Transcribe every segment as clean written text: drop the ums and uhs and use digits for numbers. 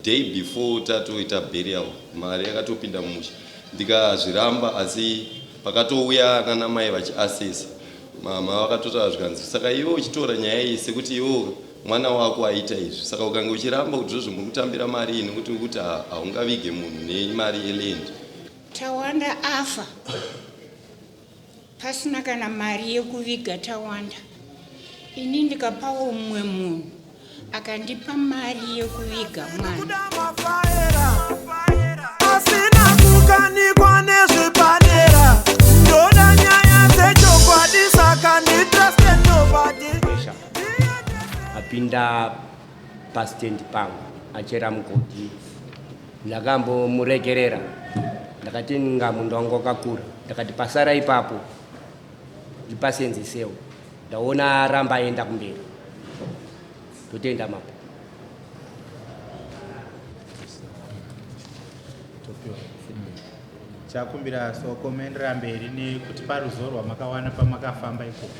Day before tatoita burial mari yakatopinda mumusha ndikazviramba asi pakatouya nana mai vachiassesa mama vakatotaura zvikanzi saka iwe uchitora nyaya iyi sekuti iwe mwana wako aita izvi saka ukange uchiramba kuti zvozvo muri kutambira mari iyi nekuti ukuti haungavige munhu nemari yeland. Tawanda afa pasina kana mari yekuviga Tawanda. Ini ndikapawo mumwe munhu akandipa mari yekuviga mwana. Asina kukanikwa nezvepadera ndoda nyaya dzechokwadi saka nditraste nobody. Apinda pastand pangu achera mugodhi ndakambomuregerera ndakati nga munhu wangu wakakura ndakati pasara ipapo ndipasenzesewo ndaona aramba aenda kumberi totenda mambo. Chakumbira soko muenderera mberi nekutipa ruzivo rwamakawana pamakafamba ikoko.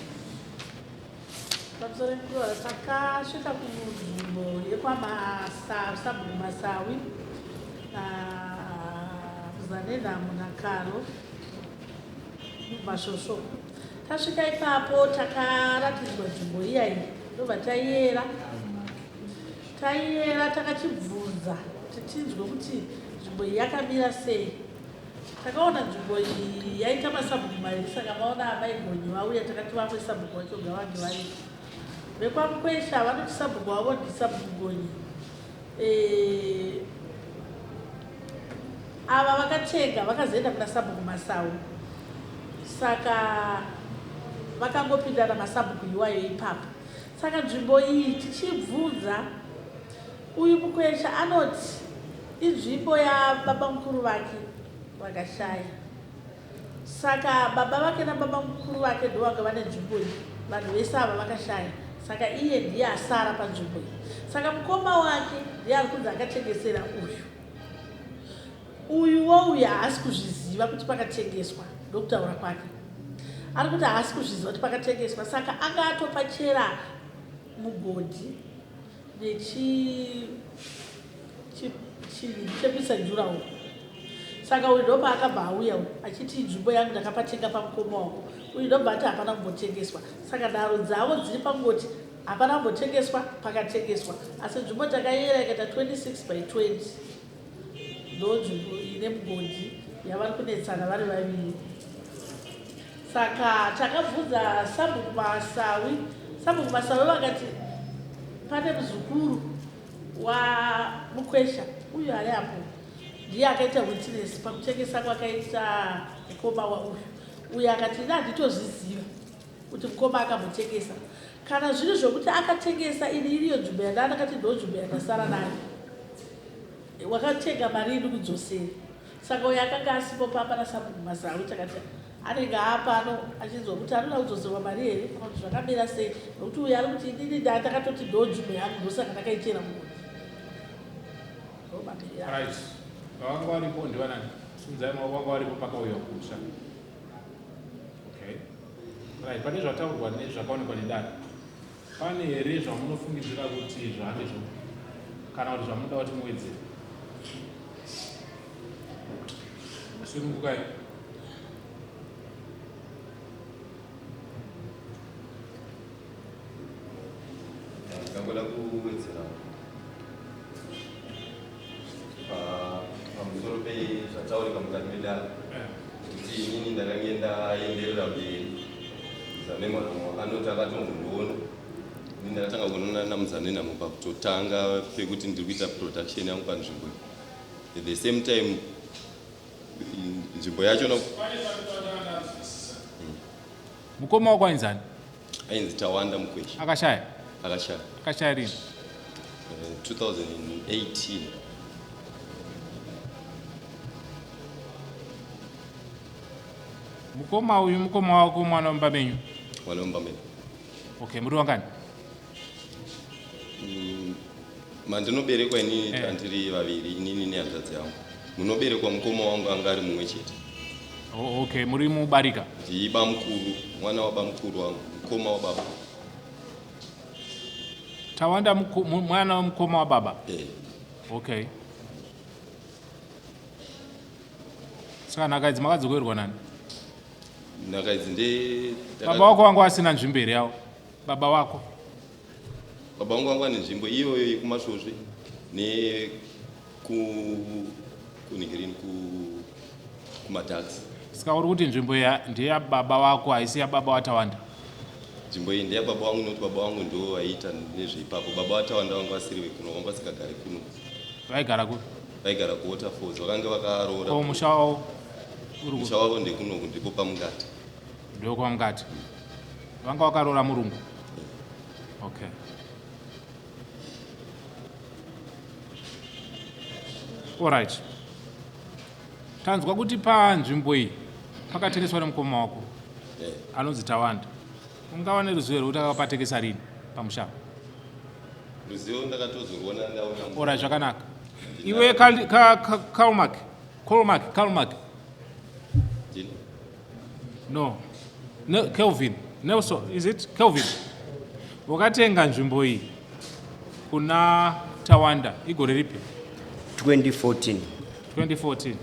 Pamusoro mukuru takasvika kunzvimbo yekwamasabhuku Masawi naMuzanenhamo naKaro Masvosvo. Tasvika ipapo takaratidzwa nzvimbo iya iyi ndobva taiyera. Taiyera takachibvunza kuti tinzwe kuti nzvimbo iyi yakamira sei. Takaona nzvimbo iyi yaita masabhuku maviri saka maona amai Gonye vauya takati vamwe sabhuku vacho ngavange varipo. VekwaMukwesha vanoti sabhuku wavo ndisabhuku Gonye. E, ava vakatenga vakazoenda kuna sabhuku Masawu saka vakangopindana masabhuku iwayo ipapo. Saka nzvimbo iyi tichibvunza Uyu mukwesha anoti inzvimbo yababamukuru vake vakashaya saka baba vake nababamukuru vake ndovanga vane nzvimbo iyi vanhu vese ava vakashaya saka iye ndiye asara panzvimbo iyi saka mukoma wake ndiye ari kunzi akatengesera uyu uyu wouyu haasi kuzviziva kuti pakatengeswa ndokutaura kwake ari kuti haasi kuzviziva kuti pakatengeswa saka anga atopachera mugodhi nechekuisa jurawo saka uyu ndopaakabva auya uyu achiti nzvimbo yangu ndakapatenga pamukoma wako uyu ndobva ati hapana kumbotengeswa saka nharo dzavo dziri pangoti hapana kumbotengeswa pakatengeswa asi nzvimbo takayera ikaita 26 by 20 ndonzvimbo ine mugodhi yavari kunetsana vari vaviri Saka takabvunza sabhuku Masawi, sabhuku Masawi vakati pane muzukuru waMukwesha uyu ari apo ndiye akaita witness pakutengesa kwakaita mukoma wauyu uyu akati ini handitozviziva kuti mukoma akambotengesa kana zviri zvokuti akatengesa ini iriyo nzvimbo yandaa ndakati ndo nzvimbo yandasara nayo wakatenga mari ini kudzosera Saka uyo akanga asipo pamba nasabhuku Mazawi takati anenge aapano achinzwa kuti anoda kudzoserwa mari here kana kuti zvakamira sei nokuti uyo ari kuti inini ndaa ndakatoti ndo nzvimbo yangu ndosaka ndakaichera mugodhi. Right. Vanga varipo ndivanani? Simudzai maoko vanga varipo pakauya kutsva. Okay. Right, pane zvataurwa nezvakaonekwa nedare. Pane here zvamunofungidzira kuti zvaandizvo kana kuti zvamunoda kuti muwedzere? Sunungukai. Ndingangoda kuwedzera pamusoro pezvataurika mukati medare eh. kuti inini ndakange ndaenderera mberi Muzanenhamo anoti akatombondiona ini ndakatanga kuonana naMuzanenhamo pakutotanga pekuti ndiri kuita production yangu panzvimbo at the same time nzvimbo yacho no mukoma wako ainzani ainzi Tawanda Mukweshi akashaya akashaya akashaya rini 2018 eh, Mukoma uyu mukoma wako mwana wemumba menyu? Mwana wemumba medu. Okay, muri wangani? Mandinoberekwa inini eh. Tandiri vaviri inini nehanzvadzi yangu. Munoberekwa mukoma wangu anga ari mumwe chete. Oh, okay, muri mubarika? Ndiba mukuru, mwana wabamukuru wangu, mukoma wababa. Tawanda mwana wamukoma wababa? Eh. Okay. Saka nhaka idzi makadzokerwa nani? Nhaka idzi nde Baba wako wanga wasina nzvimbo here yawo? Baba wako. Baba vangu vanga vane nzvimbo iyoyo yekuMasvosve ne ku kunhingirini ku kumadhaks. Saka uri kuti nzvimbo iya ndeyababa wako haisi yababa waTawanda? Nzvimbo iyi ndeyababa vangu nekuti baba vangu ndivo vaiita nezveipapo. Baba vaTawanda vanga vasiri vekuno, vanga vasingagare kuno. Vaigara kupi? Vaigara kuWaterfalls, vakange vakaroora. Ko musha wavo uri kupi? Musha wavo ndekunoku, ndipo paMungati. NdokwaMungati. Vanga vakaroora murungu? Okay. Alright. Tanzwa kuti panzvimbo iyi pakatengeswa nemukoma wako eh. anonzi Tawanda. Ungava neruzivo here kuti akapatengesa rini pamusha? Ruzivo ndakatozoruona ndaona. Alright, zvakanaka. Iwe Kalmark, Colmark, Kalmark. No. No, Kelvin. Nelson, is it Kelvin? Wakatenga nzvimbo iyi kuna Tawanda igore ripi? 2014. 2014.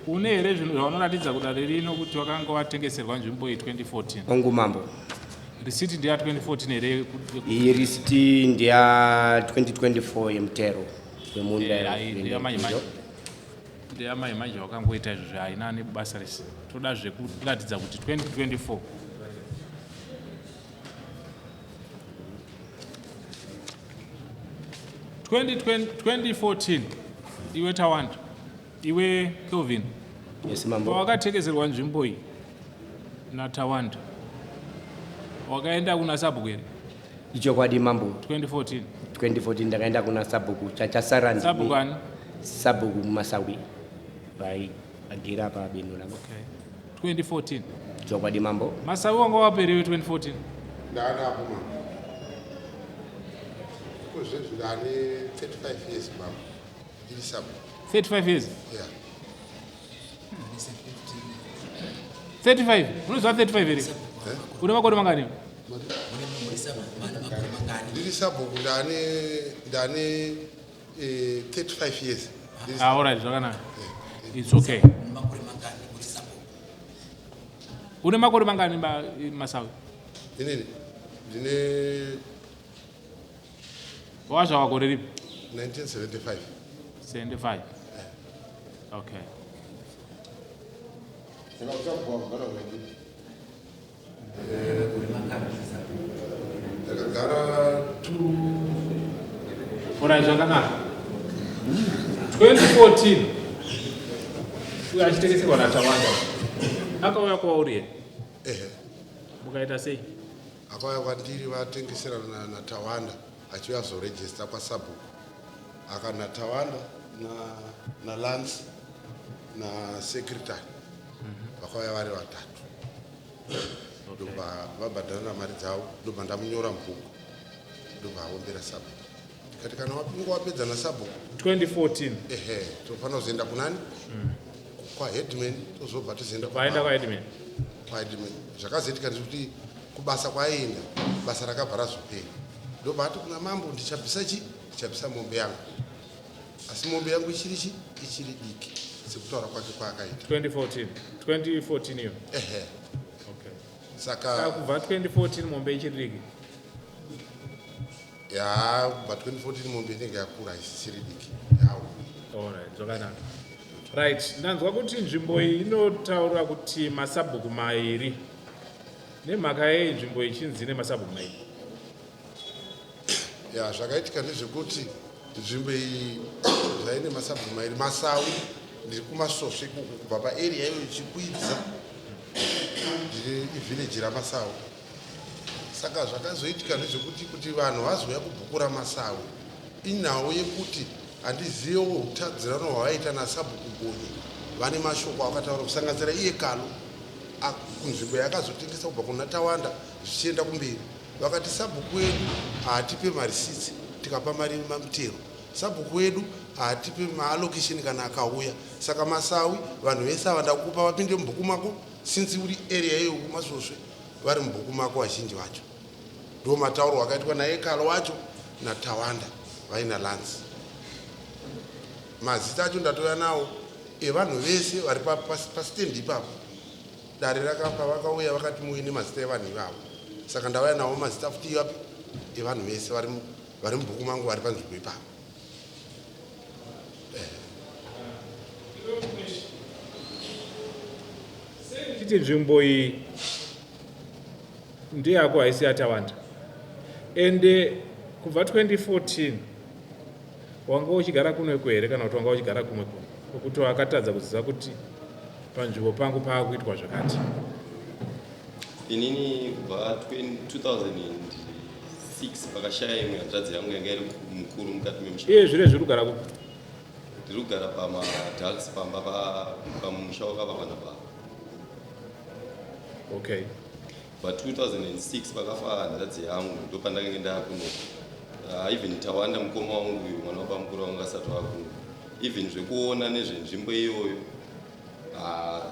Une here zvinhu zvaunoratidza kudare rino kuti wakanga watengeserwa nzvimbo iyi 2014? Hongu mambo. Risiti ndeya 2014 here? Iyi risiti ndeya 2024 yemutero wemunda. Eh, ndeyamanje manje. Ndeyamanje manje wakangoita izvozvo haina nebasa rese. Toda zvekuratidza kuti 2024. 2014 iwe Tawanda iwe Kelvin. Yes mambo. Pawakatekezerwa nzvimbo iyi naTawanda wakaenda kuna sabhuku here? Ichokwadi mambo. 2014. 2014 ndakaenda kuna sabhuku chachasara Sabhuku ani? Sabhuku Masawi vai agera pa bindu langu. Okay. 2014. Chokwadi mambo. Masawi wanga waperewe 2014. Ndaanapo mambo. Kozvezvi ndane 35 years mambo. Ndiri sabhuku. 35 years? Yeah. 35 unoziva 35 here? Une makore mangani? Ndiri sabhuku ndane ndane 35 years. Ah, alright, zvakanaka. It's okay. Une makore mangani Masawi? Inini ndine Wazvarwa gore ripi? 1975. 75. Okay. Saka usabhuwa kugara kwendiri. Ndakagara two Alright, zvakanaka. 2014 uyo achitengeserwa naTawanda akauya kwauri here? Ehe. Mukaita sei? Akauya kwandiri vatengeserana naTawanda achiuya azorejista kwasabhuku. Aka naTawanda naLance nasecretary vakauya vari vatatu. Ndobva vabhadharana mari dzavo ndobva ndamunyora mubhuku ndobva aombera sabhuku. Ndikati kana wapinga wapedza nasabhuku 2014 ehe tofanira kuzoenda kunani kwaheadman tozobva tozoenda Vaenda kwaheadman. Kwaheadman. Zvakazoitika ndezvekuti kubasa kwaaienda basa rakabva razopera ndobva ati kuna mambo ndichabvisa chi ndichabvisa mombe yangu asi mombe yangu ichiri chi ichiri diki sekutaura kwake kwaakaita. 2014 2014 iyo. Ehe. Okay. Saka kubva 2014 mombe ichiri diki. Ya kubva 2014 mombe inenge yakura isisiri diki. Yawo. Alright, zvakanaka. Right, ndanzwa kuti nzvimbo iyi inotaura kuti masabhuku mairi. Nemhaka yei nzvimbo ichinzi ine masabhuku mairi? Ya zvakaitika ndezvekuti nzvimbo iyi zvaine masabhuku mairi Masawi ndiri kuMasvosve ikoko kubva paarea iyoyo ichikwidza ndiri ivhileji raMasawi. Saka zvakazoitika ndezvekuti kuti vanhu vazouya kubhuku raMasawi inhau yekuti handizivewo hutadzirano hwavaita nasabhuku Gonye vane mashoko avakataura kusanganisira iye Kalo kunzvimbo yaakazotengesa kubva kuna Tawanda zvichienda kumberi. Vakati sabhuku wedu haatipe marisitsi tikapa mari mamutero. Sabhuku wedu haatipe maallocation kana akauya. Saka Masawi vanhu vese ava ndakupa vapinde mubhuku mako since uri area iyoyo kuMasvosve vari mubhuku mako vazhinji vacho. Ndo matauro akaitwa naEkalo wacho naTawanda vaina Lance. Mazita acho ndatouya nawo evanhu vese vari pastand ipapo. Dare rakapa vakauya vakati muuye nemazita evanhu ivavo. Saka ndauya nawo mazita futi iwapi evanhu vese vari mubhuku mangu vari panzvimbo ipapo. Chiti nzvimbo iyi ndeyako haisi yaTawanda. Ende kubva 2014 wanga uchigara kuno here kana kuti wanga uchigara kumwe kuno kwekuti wakatadza kuziva kuti panzvimbo pangu paakuitwa zvakati? Inini kubva 2006 pakashaya imwe hanzvadzi yangu yanga iri mukuru mukati memusha. Iye zviro zviri kugara kupi? Ndiri kugara pamadhaks pamba pamusha wakavakwa nababa. Okay. Kubva 2006 pakafa hanzvadzi yangu ndopandakange ndaakuno. Even Tawanda mukoma wangu uyu mwana wabamukuru wangu asati wakuno. Even zvekuona nezvenzvimbo iyoyo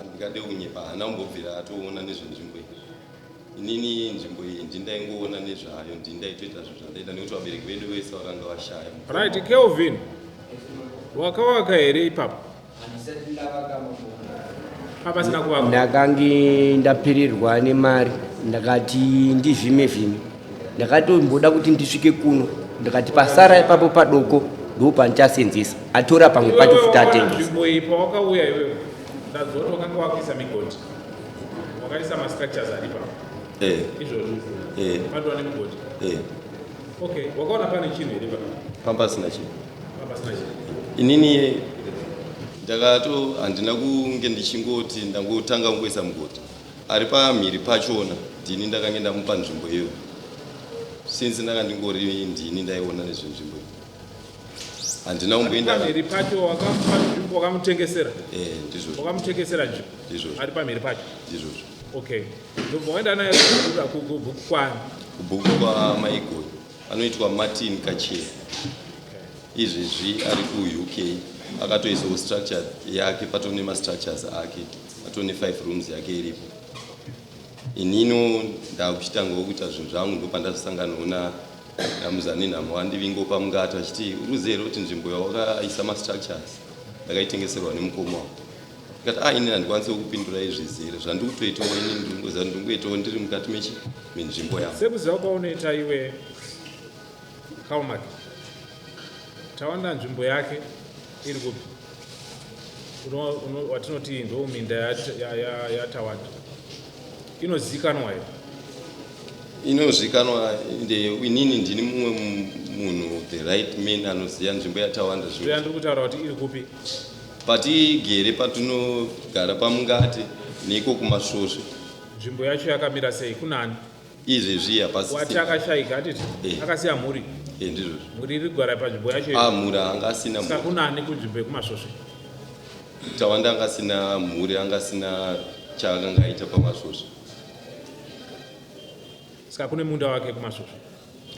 ndingade kunyepa haana kumbobvira atoona nezvenzvimbo iyi. Inini nzvimbo iyi ndindaingoona nezvayo, ndindaitoita zvinhu zvandaita nekuti vabereki vedu vese vakanga vashaya. Right, Kelvin, wakawaka here ipapo? Handisati ndavaka Papasina kuvakwa. Ndakange ndapererwa nemari, ndakati ndivhime vhime. Ndakatomboda kuti ndisvike kuno, ndikati pasara ipapo padoko ndopandichasenzesa. Atora pamwe pacho futi atengesa. Nzvimbo iyi pawakauya iwewe, ndadzoti wakanga wakuisa migodhi. Wakaisa mastructures ari ipapo. Izvozvo. Pandova nemigodhi. Okay, wakaona pane chinhu here ipapo? Pamba pasina chinhu. Pamba pasina chinhu. Inini ndakato handina kunge ndichingoti ndangotanga kungoisa mugodhi. Ari pamhiri pachona ndini ndakange ndamupa nzvimbo iyoyo. Since ndanga ndingori ndini ndaiona nezvenzvimbo iyo. Handina kumboenda pamhiri pacho wakamupa nzvimbo wakamutengesera. Ndizvozvo. Wakamutengesera nzvimbo. Ndizvozvo. Ari pamhiri pacho. Ndizvozvo. Okay. Ndobva waenda naye kubhuku kwani? Kubhuku kwa Maigoni anoitwa Martin Kacheya. Izvezvi ari kuUK akatoisawo structure yake, patone mastructures ake, patone 5 rooms yake iripo. Inino ndakuchitangawo kuita zvinhu zvangu ndopandazosanganawo naMuzani Nhamo wandivingo pamungati vachiti uruzive here kuti nzvimbo yawakaisa mastructures ndakaitengeserwa nemukoma wangu. Ndikati inini handikwanisi kupindura izvizere zvandiri kutoitawo inini ndingoziva ndingoitawo ndiri mukati menzvimbo yangu. Sekuziva kwaunoita iwe Kalmark, Tawanda nzvimbo yake iri kupi? Watinoti ndo minda yaTawanda inozikanwa here? Inozikanwa inini ndini mumwe munhu the right man anoziva nzvimbo yaTawanda. Zviya ndiri kutaura kuti iri kupi? Patigere patinogara pamungati neiko kumasvosve. Nzvimbo yacho yakamira sei kunani? Izvezvi hapasi. Wati akashaika atiti akasiya mhuri. Ndizvozvo. Mhuri iri kugara panzvimbo yacho. Mhuri anga asina mhuri. Saka kunani kunzvimbo yekumasvosve? Tawanda anga asina mhuri, anga asina chaakanga aita pamasvosve. Saka kune munda wake kumasvosve?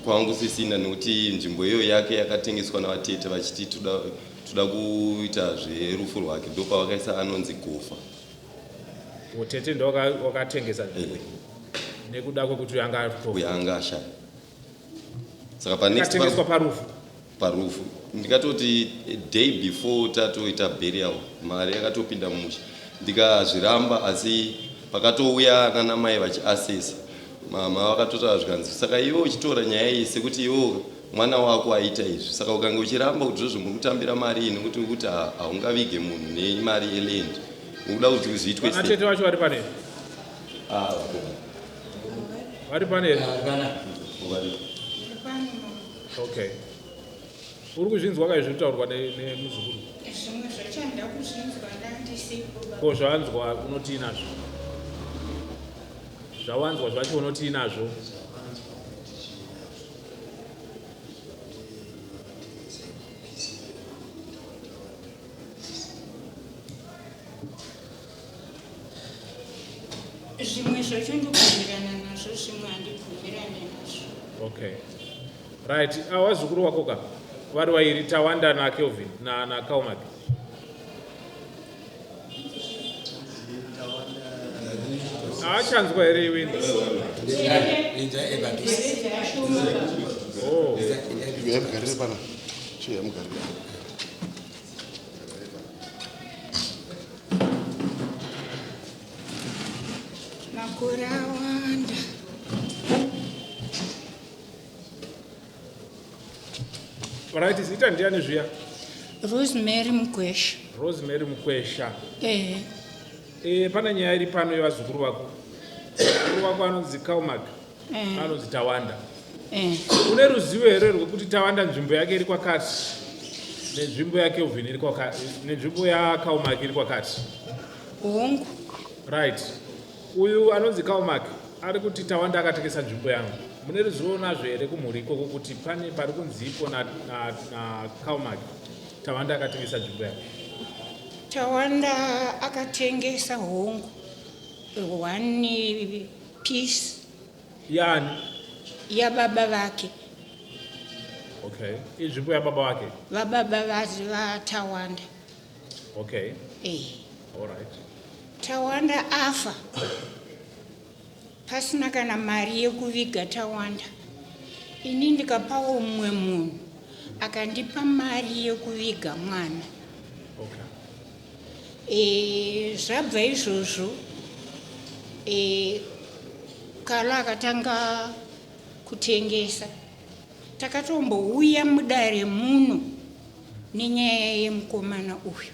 Kwangu sisina nekuti nzvimbo iyo yake yakatengeswa navatete vachiti toda kuita zverufu rwake, ndopavakaisa anonzi Gofa. Utete ndo wakatengesa nzvimbo nekuda kwekuti anga atofa. Uyo anga ashaya. Saka pa next Yakatengeswa parufu. Parufu. Ndikatoti day before tatoita burial mari yakatopinda mumusha. Ndikazviramba asi pakatouya nana mai vachiassessa. Mama vakatotaura zvikanzi saka iwe uchitora nyaya iyi sekuti iwe mwana wako aita izvi saka ukange uchiramba kuti zvozvo muri kutambira mari iyi nekuti ukuti haungavige munhu nemari yeland ukuda kuti zviitwe sei? Vatete vacho vari pane? Vari pane here? Okay. Uri kuzvinzwa ka izvi kutaurwa nemuzukuru? Zvimwe zvacho handida kuzvinzwa ndandisipo. Ko zvawanzwa unotii nazvo? Zvawanzwa zvacho unotii nazvo? Zvimwe zvacho ndobvumirana nazvo, zvimwe handibvumirane nazvo. Okay. Right, awazukuru wako ka vari vairi Tawanda naKelvin na Kalmark. Haachanzwa here iwe? Oh. Mugarire pana. Chiya mugarire. Makore awanda. Right, zita ndiani zviya? Rosemary Mukwesha. Rosemary Mukwesha. Ehe. E, pane nyaya iri pano yevazukuru vako. Muzukuru wako anonzi Kalmark. Eh. Anonzi Tawanda. Eh. Une ruzivo here rwekuti Tawanda nzvimbo yake iri kwakati nenzvimbo yaKelvin iri kwakati nenzvimbo yaKalmark iri kwakati? Hongu. Right. Uyu anonzi Kalmark ari kuti Tawanda akatengesa nzvimbo yangu. Mune ruzivo nazvo here kumhuri ikoko kuti pane pari kunzipo naKalmark na, na Tawanda akatengesa nzvimbo yangu? Tawanda akatengesa hongu one piece. Yani? Yababa vake. Okay. Inzvimbo yababa vake? Vababa vaTawanda. Okay. Eh. All right. Tawanda afa pasina kana mari yekuviga Tawanda. Ini ndikapawo mumwe munhu akandipa mari yekuviga mwana. Okay. E, zvabva izvozvo e, Kala akatanga kutengesa. Takatombouya mudare muno nenyaya yemukomana uyu.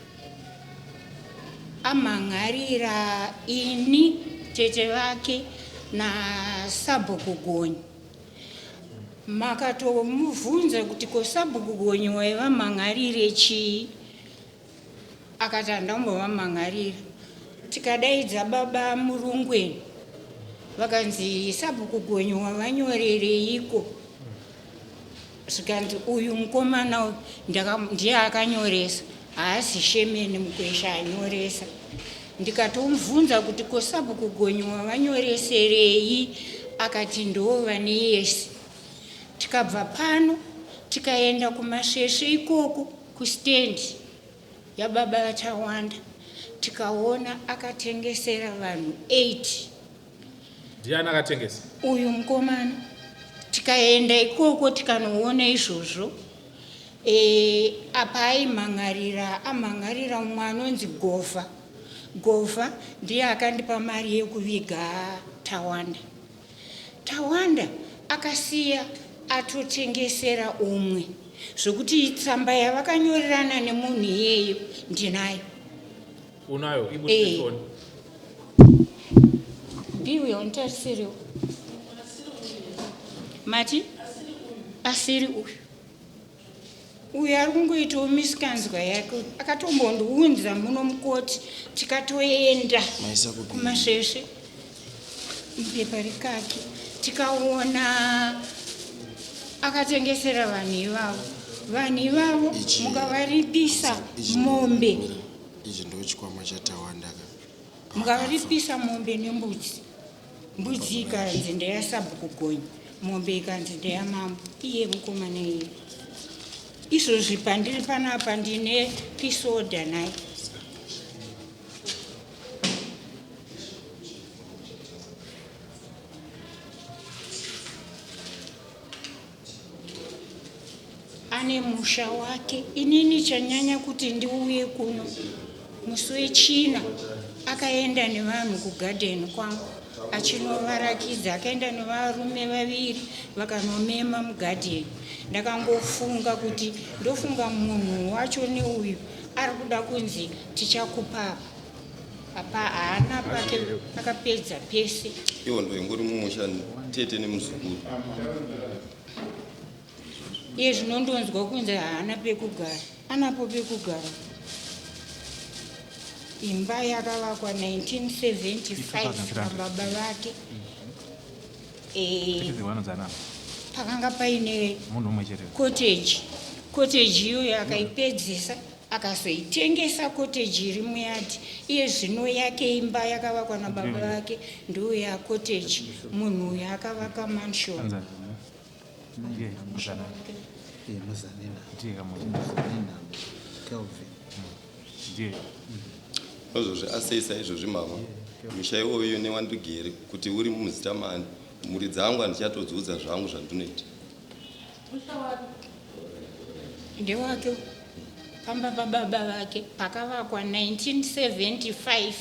Amhan'arira ini, tete vake nasabhuku Gonye. Makatomubvunza kuti ko sabhuku Gonye waivamhan'arire chii? Akati handambovamhan'arira. Tikadaidza baba Murungweni vakanzi sabhuku Gonye wavanyorereiko? Zvikanzi uyu mukomana uyu ndiye akanyoresa, haasi Shemeni Mukwesha anyoresa. Ndikatomubvunza kuti ko sabhuku Gonye wavanyoreserei? Akati ndoo vane yese. Tikabva pano tikaenda kumasvesve ikoko kustand yababa vaTawanda tikaona akatengesera vanhu 8. Ndiani akatengesa? Uyu mukomana. Tikaenda ikoko tikanoona izvozvo. E, apa aimhan'arira amhan'arira umwe anonzi Govha. Govha ndiye akandipa mari yekuviga Tawanda. Tawanda akasiya atotengesera umwe zvokuti tsamba yavakanyorerana nemunhu iyeyo ndinayo. Unayo ibudise Eh. tione. Ndiuyo unitarisiriwo. Mati? Asiri uyu. Uyu ari kungoitawo misikanzwa yake akatombondiunza muno mukoti tikatoenda kumasvesve mupepa rekaki tikaona akatengesera vanhu ivavo vanhu ivavo mukavaripisa mombe Ichi ndo chikwama chaTawanda ka. Mukavaripisa mombe nembudzi Mbudzi ikanzi ndeyasabhuku Gonye, mombe ikanzi ndeyamambo, iye mukomana iye. Izvozvi pandiri panapa ndine peace order naye. Ane musha wake. Inini chanyanya kuti ndiuye kuno musi wechina akaenda nevanhu kugadheni kwangu achinovarakidza. Akaenda nevarume vaviri vakanomema mugadheni. Ndakangofunga kuti ndofunga munhu wacho neuyu ari kuda kunzi tichakupa apa. Apa haana pake akapedza pese. Iwo ndoingori mumusha tete nemuzukuru. Iye zvinondonzwa kunzi haana pekugara. Anapo pekugara. Imba yakavakwa 1975 nababa vake. Eh, pakanga paine cottage. Cottage iyoyo akaipedzisa akazoitengesa cottage iri muyadhi. Iye zvino yake imba yakavakwa nababa vake ndiyo yacottage. Munhu uyu akavaka mansion. Ndozvozvi asei saizvozvi mama. Musha iwoyo newandigere kuti uri muzita mani, mhuri dzangu handichatodziudza zvangu zvandinoita. Ndewake pamba pababa vake pakavakwa 1975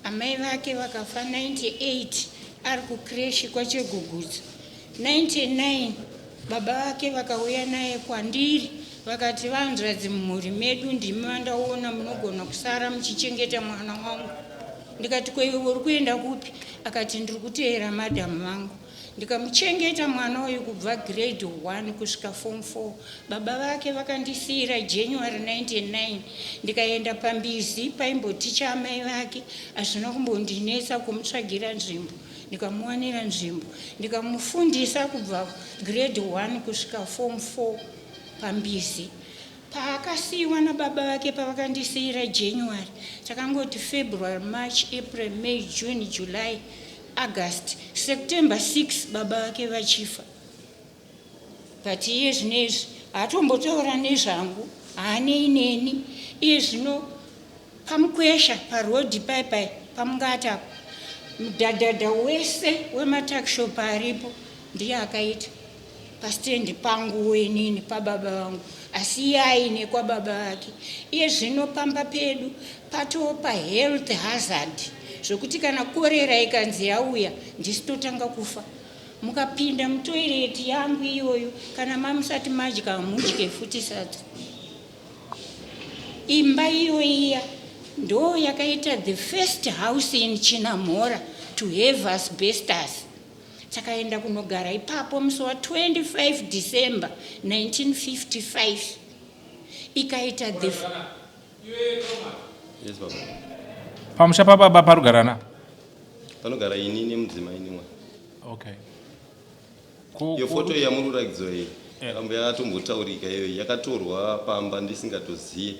amai vake vakafa 98 ari kucreshi kwaChegugudza. 99 baba vake vakauya naye kwandiri vakati vanzvadzi mumhuri medu ndimi vandaona munogona kusara muchichengeta mwana wangu. Ndikati ko iwe uri kuenda kupi? Akati ndiri kuteera madam vangu. Ndikamuchengeta mwana uyu kubva grade 1 kusvika form 4. Baba vake vakandisiira January 99 ndikaenda paMbizi paimboticha amai vake. Hazvina kumbondinetsa kumutsvagira nzvimbo ndikamuwanira nzvimbo ndikamufundisa kubva grade 1 kusvika form 4 paMbizi. Paakasiiwa nababa vake pavakandisiira January takangoti February, March, April, May, June, July, August, September 6 baba vake vachifa. But iye zvino izvi haatombotaura nezvangu, haanei neni. Iye zvino pamukwesha paroad pai pai pamungati apo mudhadhadha wese wematakshop aripo ndiye akaita pastand panguwo inini pababa vangu asi iye aine kwababa vake. Iye zvino pamba pedu patoo pahealth hazard zvekuti kana korera ikanzi yauya ndisu totanga kufa. Mukapinda mutoilet yangu iyoyo kana mamusati madya hamudye futi sadza. Imba iyoiya ndo yakaita the first house in Chinamhora to have asbestos. Takaenda kunogara ipapo musi wa 25 December 1955 ikaita the Yes, baba. Pamusha pababa parugarana? Panogara ini nemudzimai nemwana. Okay. Iyo foto yamuri kuratidzwa iyi yakambo yakatombotaurika iyoyi yakatorwa pamba ndisingatoziye.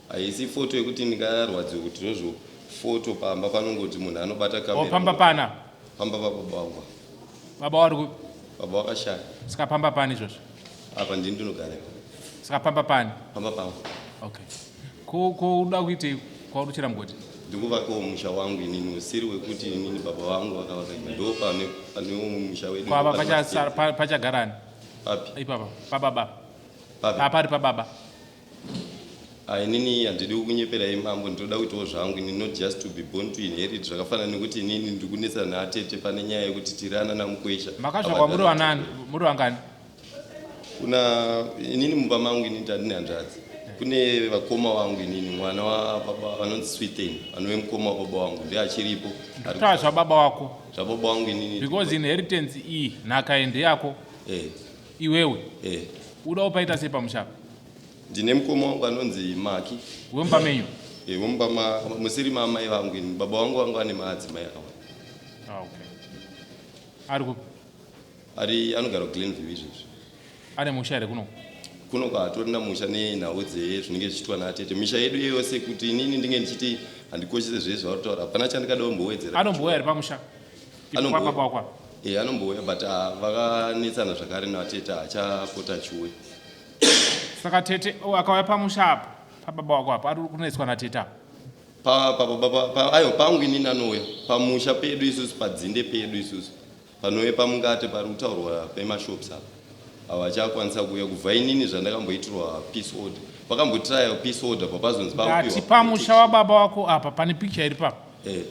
Haisi foto yekuti ndingarwadziwe kuti ndozvo foto pamba panongoti munhu anobata kamera. Oh, pamba pana? Pamba pababa vangu. Baba vari kupi? Baba vakashaya. Saka pamba pani izvozvo? Apa ndini ndinogara. Saka pamba pani? Pamba pangu. Okay. Ko ko uda kuitei kwauri kuchera mugodhi? Ndikuvakawo musha wangu inini usiri wekuti inini baba vangu vakavaka imba ndo pane panewo musha wedu. Ko apa pachasara pachagarani? Papi? Ipapa pababa. Papi? Pari pababa. Ah, inini handidi kukunyeperai mambo ndinoda kuitawo zvangu ini not just to be born to inherit zvakafanana nekuti inini ndiri kunetsana naatete pane nyaya yekuti tiri ana namukwesha Makazvarwa muri vanani? Muri vangani? Kuna inini mumba mangu inini tandine hanzvadzi kune vakoma vangu inini mwana wababa vanonzi Swithen anove mukoma wababa vangu ndiye achiripo. Ndikutaura zvababa wako. Zvababa vangu inini. Because inheritance iyi nhaka iyi ndeyako. Eh. Iwewe. Eh. Uda upaita sei pamusha apa? Ndine mukoma wangu anonzi Maki. Wemumba menyu? Eh, wemumba ma musiri maamai vangu ini. Baba vangu vanga vane madzimai akawanda. Ah, okay. Ari kupi? Ari anogara kuGlenview izvezvi. Ane musha here kuno? Kuno kwahatorina musha nenhau dzeye zvinenge zvichiitwa natete. Misha yedu yose kuti inini ndinge ndichiti handikoshese zvese zvavari kutaura hapana chandingada kumbowedzera. Anombouya here pamusha? Anombouya. Baba wako apa? Eh, anombouya but ah, vakanetsana zvakare natete haachapota achiuya. Saka tete oh, akauya pamusha apa pababa wako apa ari kunetswa natete apa? Pa, pa, pa, pa, pa, aiwa pangu inini anouya pamusha pedu isusu padzinde pedu isusu Panove pamungate pari kutaurwa pemashops apa havachakwanisa kuuya kubva inini zvandakamboitirwa peace order vakambotraya peace order papazonzi Ndati pamusha wababa wako apa pane picture iri papa. Eh.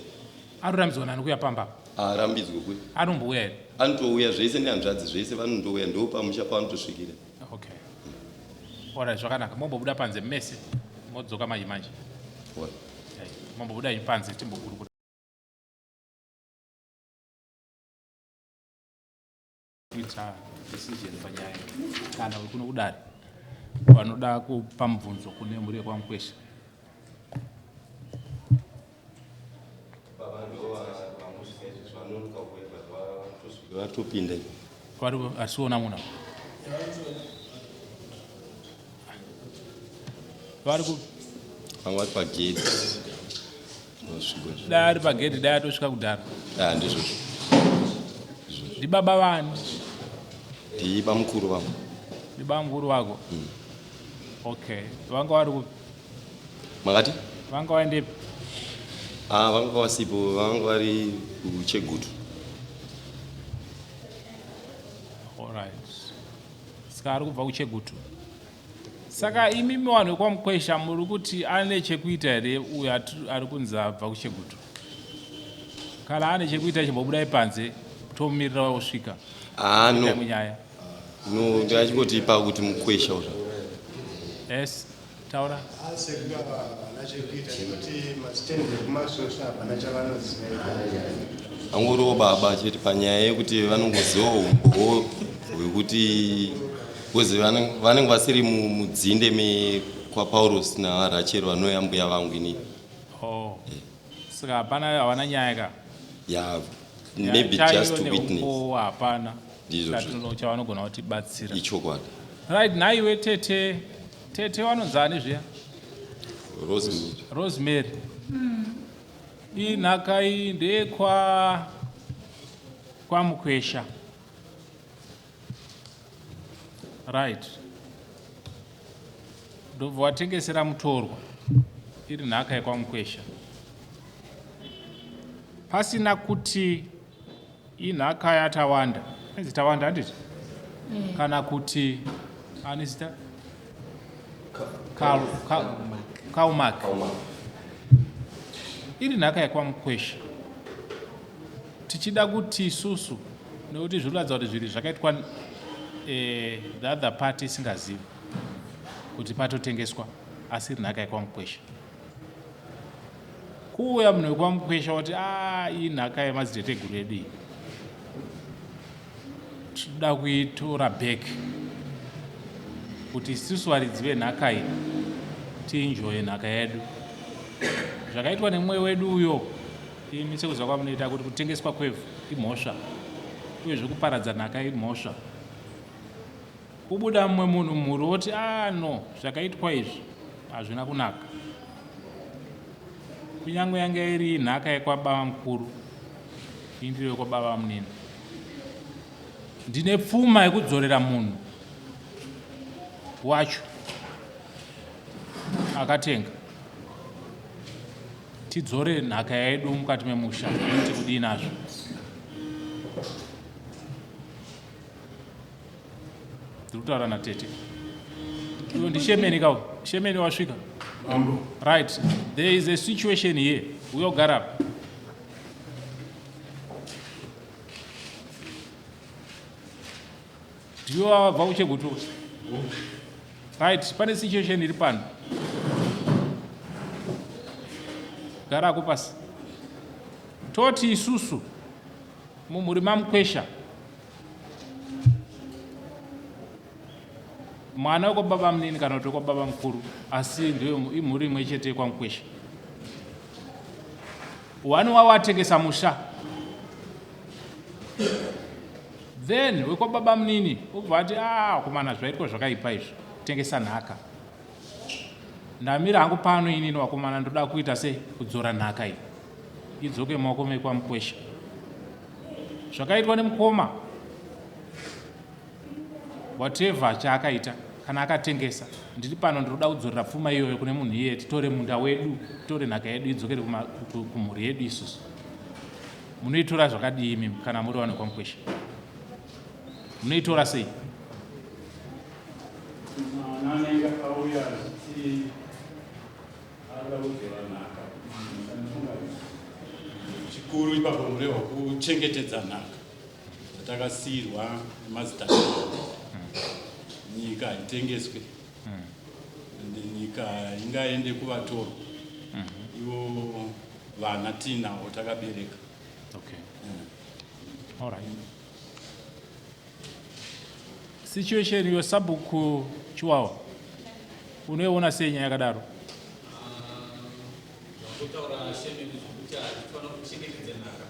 Anorambidzwa nani kuuya pamba apa? Haarambidzwe kuya. Anombouya here? Anotouya zvese nehanzvadzi zvese vanondouya ndo pamusha pavanotosvikira. Okay. Alright, zvakanaka. Mombobuda panze mese modzoka manje manje. Alright. Mombobuda panze timbokurukura. Kuita decision panyaya kana uri kuno kudare vanoda kupa mubvunzo kune mhuri yekwaMukwesha. Vatopinda vari asiona munhu vari ku vanga vari pagedhi dai ari pagedhi dai atosvika kudhara ah, ndizvozvo ndibaba vani ndibamukuru vangu ndibamukuru vako mm. okay vanga vari kupi makati vanga vaendepi Ah, vanga vasipo, vanga vari kuChegutu. Alright. Saka ari kubva kuChegutu. Saka imimi vanhu vekwaMukwesha muri kuti ane chekuita here uyo ari kunzi abva kuChegutu? Kana ane chekuita chimbobudai panze tomumirira osvika. Ah, no. Imwe nyaya. No, ndingachingoti pakuti Mukwesha uzva. Yes. Taura. Asekuru ava havana chekuita nekuti mastand ekumasvosva hapana chavanoziva. Angoriwo baba chete panyaya yekuti vanongoziva umbowo hwekuti because vanenge vasiri mudzinde mekwaPauros naRachel vanouya mbuya vangu inini. Oh. Saka hapana havana nyaya ka? Yeah, maybe just to witness. Hapana. Ndizvo chavanogona kutibatsira. Ichokwadi. Right, nhaiwe tete. Tete vanonzi ani zviya? Rosemary. Rosemary. Iyi nhaka iyi ndeyekwa kwaMukwesha. Right. Ndobva watengesera mutorwa iri nhaka yekwaMukwesha. Pasina kuti inhaka yaTawanda. Inzi Tawanda handiti? Kana kuti ani zita? Kaumak. Iri nhaka yekwaMukwesha. Tichida kuti isusu nekuti zviri kuratidza kuti zviri zvakaitwa the other party isingazivi kuti patotengeswa asi iri nhaka yekwaMukwesha. Kuuya munhu wekwaMukwesha woti ah, iyi nhaka yemadziteteguru edu iyi. Tinoda kuitora back kuti isusu varidzi venhaka iyi tienjoye nhaka yedu. Zvakaitwa nemumwe wedu uyo imi sekuziva kwamunoita kuti kutengeswa kwevhu imhosva uyezve kuparadza nhaka imhosva. Kubuda mumwe munhu mhuri woti ah no zvakaitwa izvi hazvina kunaka. Kunyange yanga iri nhaka yekwababa mukuru indiro yekwababa munini. Ndine pfuma yekudzorera munhu wacho akatenga. Tidzore nhaka yedu mukati memusha kuti kudii nazvo. Ndiri kutaura natete. Uyo ndishemeni ka uyu. Shemeni wasvika. Mambo. Right. There is a situation here. Uyo gara apa. Ndiwe wabva kuChegutu. Right, pane situation iri pano. Garako pasi. Toti isusu mumhuri maMukwesha mwana wekwababa munini kana kuti wekwababa mukuru asi ndiyo imhuri imwe chete yekwaMukwesha. One wavo atengesa musha. Then wekwababa munini obva ati ah komana zvaitwa zvakaipa izvi tengesa nhaka. Ndamira hangu pano inini wakomana ndoda kuita sei kudzora nhaka iyi idzoke mumaoko mekwaMukwesha. Zvakaitwa nemukoma whatever chaakaita kana akatengesa ndiri pano ndinoda kudzorera pfuma iyoyo kune munhu iye titore munda wedu titore nhaka yedu idzokere kumhuri yedu isusu. Munoitora zvakadii imimi kana muri vanhu vekwaMukwesha? Munoitora sei? Mwana anenge auya achiti arikuda kudzora nhaka. Chikuru ipapo murehwa kuchengetedza nhaka yatakasiirwa nemadzitateguru. Nyika haitengeswe. Ende nyika ingaende kuvatorwa. Ivo vana tiinavo takabereka. Okay. All right. Situation yo sabhuku Chiwawa unoiona sei nyaya yakadaro? Zvangotaura Shemeni zvekuti hatifanira kuchengetedza nhaka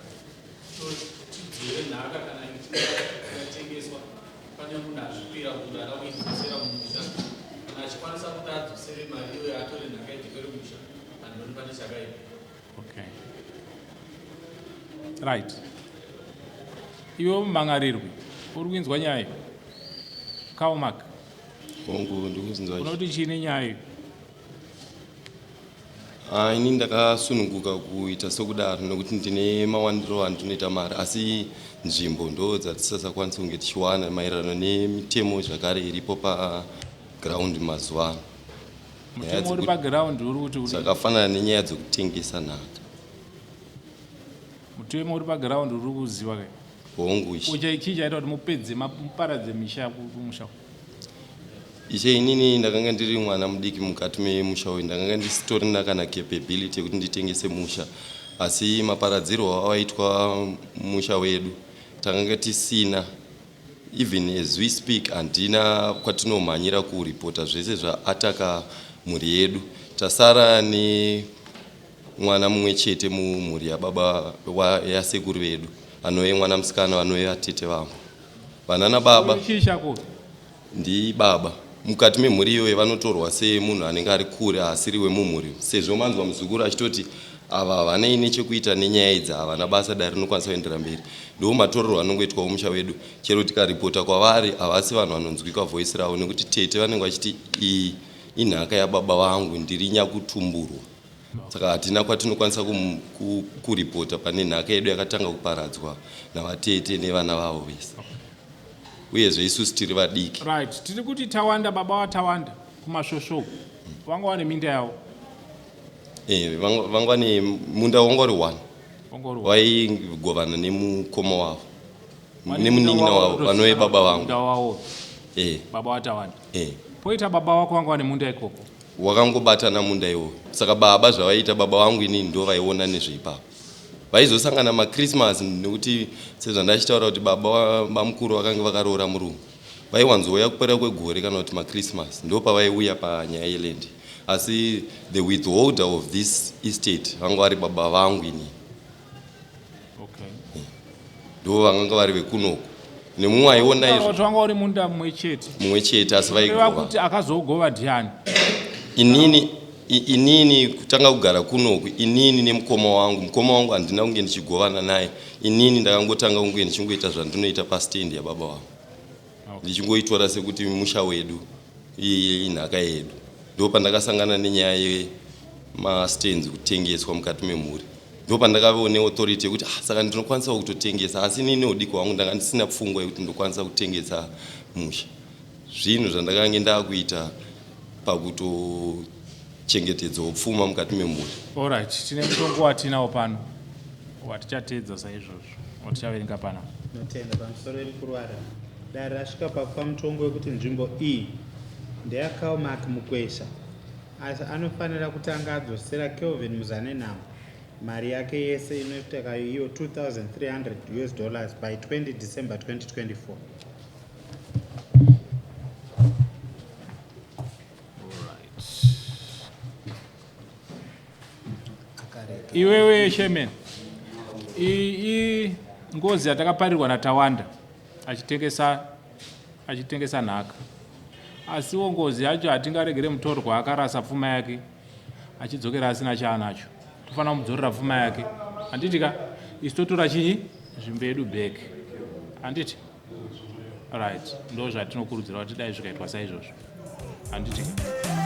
tidzore nhaka kana yatengeswa pane munhu azvipira kuti ada kuidzosera mumusha kana achikwanisa kuti adzosere mari iyoyo atore nhaka idzokere musha handioni pane chakaipa. Okay. Right. Iwe mumangarirwi uri kuinzwa nyaya iyo? Kaumak. Hongu, ndikuzinzwa. Unoti chii nenyaya iyo? Ah, ini ndakasununguka kuita sokudaro nekuti ndine mawandiro andinoita mari asi nzvimbo ndo dzatisasakwanisi kunge tichiwana maererano nemitemo zvakare iripo paground mazuva ano. Mutemo uri paground uri kuti zvakafanana nenyaya dzekutengesa nhaka. Mutemo uri paground uri kuziva kai? Hongu ishe. Chii chaita kuti mupedze muparadze misha kumusha? Ishe inini ndakanga ndiri mwana mudiki mukati memusha uyu ndakanga ndisitorina kana capability yekuti nditengese musha asi maparadzirwo awaitwa musha wedu takanga tisina even as we speak handina kwatinomhanyira kuripota zvese zvaataka mhuri yedu tasara ne mwana mumwe chete mumhuri yababa yasekuru vedu anove mwana musikana vanove vatete vangu vanana baba ndibaba mukati memhuri iyoyo vanotorwa semunhu anenge ari kure asiri wemumhuri sezvo manzwa muzukuru achitoti ava havanei nechekuita nenyaya idzi havana basa dare rinokwanisa kuendera mberi ndo matorerwo anongoitwawo musha wedu chero tikaripota kwavari havasi vanhu vanonzwikwa voice ravo nekuti tete vanenge vachiti iyi inhaka yababa vangu ndiri nyakutumburwa saka hatina kwatinokwanisa kuripota pane nhaka yedu yakatanga kuparadzwa navatete nevana vavo vese uyezve isusu tiri vadiki right tiri kuti tawanda baba watawanda kumasvosvo uku vanga vane minda yavo eh, vanga vane munda wanga uri one waigovana nemukoma wavo nemunin'ina wavo vanove baba vangu eh. baba watawanda eh. poita baba wako vanga vane munda ikoko Wakangobatana munda iwoyo saka baba zvavaiita baba vangu inini ndo vaiona nezveipapo vaizosangana machristmas nekuti sezvandachitaura kuti baba bamukuru vakange vakaroora murungu vaiwanzouya kupera kwegore kana kuti machristmas ndo pavaiuya panyaya yeland asi the withholder of this estate vanga vari baba vangu inini okay. Ndo vanganga vari vekunoku nemumwe aiona izvo vanga uri munda mumwe chete mumwe chete asi vaigova kuti akazogova ndiani inini inini kutanga kugara kunoku inini nemukoma wangu mukoma wangu handina kunge ndichigovana naye inini ndakangotanga kunge ndichingoita zvandinoita pastand yababa wangu ndichingoitora sekuti musha wedu inhaka yedu ndo pandakasangana nenyaya yemastands kutengeswa mukati memhuri ndo pandakavewo neauthority yekuti ah, saka ndinokwanisawo kutotengesa asi inini neudiki hwangu ndanga ndisina pfungwa yekuti ndokwanisa kutengesa musha zvinhu zvandakange ndakuita pakutochengetedzawo pfuma mukati memhuri Alright, tine mutongo watinawo pano watichateedza saizvozvo watichaverenga panapa. Tinotenda pamusoro yemukurwara. Dare rasvika pakupa mutongo wekuti nzvimbo iyi ndeyaKalmark Mukwesha asi anofanira kutanga adzosera Kelvin Muzanenhamo mari yake yese inoita iyo 2300 us dollars by 20 December 2024. Iwewe Shemen, iyi ngozi yatakaparirwa naTawanda achitengesa achitengesa nhaka. Asiwo ngozi yacho hatingaregere mutorwa akarasa pfuma yake achidzokera asina chaanacho. Tofanira kumudzorera pfuma yake. Handiti ka? Isu totora chinyi? Nzvimbo yedu back. Handiti? Right, ndo zvatinokurudzira kuti dai zvikaitwa saizvozvo. Handiti ka?